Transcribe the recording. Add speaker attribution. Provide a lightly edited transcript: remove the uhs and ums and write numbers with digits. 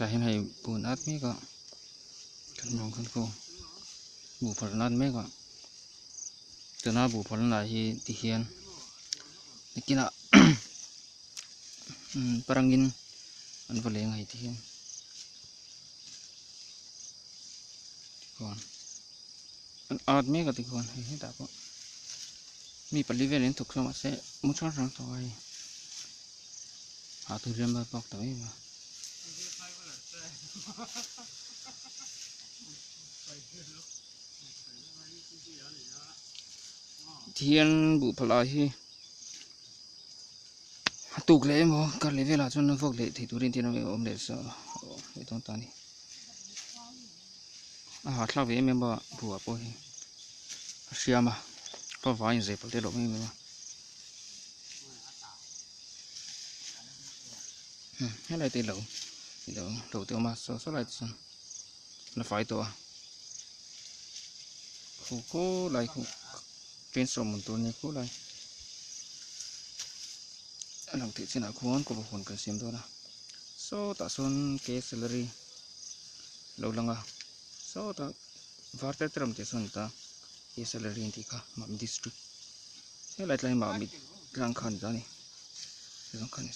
Speaker 1: Tah hian hei bun at mek a kan hmuh ang khan khu buh phal an at mek a tuna buh phal an ah hi ti hian nakinah parangin an va leng a hei ti hian an at mek a tikhuan hei hetah pawh mi pali vel in thawk chhuak mahse mu hrang hrang tawh a hei ah tui riam a bak tawh em a. Thian buh phalh ah hi a tuk leh emaw kar leh velah chuan vawk leh thei turin tin a awm leh sa leh dawn ta a ni a hahthlak ve em em a buh ah pawh hi a hriam a favai in zai palh te a lo awm em em a helai te lo lo te awm a saw saw lai te chuan la fai tawh a khu khulai khu chainsaw mun tur nia khulai a lang theih chinah khuan kawp a huan kan siam dawn a sawtah sawn ke salary lo lang a sawtah var te te ram tih sawn ta ke salary an tih kha Mamit district helai tlai Mamit tlang kha a ni ta a ni.